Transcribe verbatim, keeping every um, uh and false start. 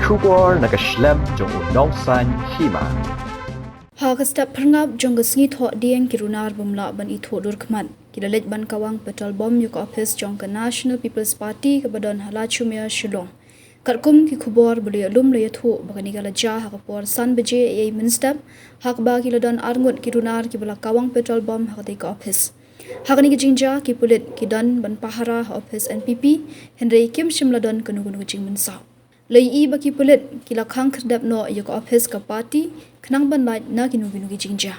Khubor na ka shlem jong u Nongsaiñ Hima. Ha ka step phyrngap jong ka sngi thoh dieng ki runar bym lah ban ithuh dur khmat ki la leit ban kawang petrol bomb ïa ka office jong ka National People's Party kaba don ha Lachumiere, Shillong. Katkum ki khubor ba la ïalum la ïathuh ba kane ka la jia ha ka por san baje eiei mynstep, ha kaba ki la don arngut ki runar kiba la kawang petrol bomb ha katei ka office. Ha kane ka jingjia ki pulit ki don ban pahara ha office N P P, hynrei kim shym la don kano kano ka jingmynsaw. La ïohi ba ki pulit ki la khang khyrdep noh ïa ka office ka party khnang ban lait na kino kino ki jingjia.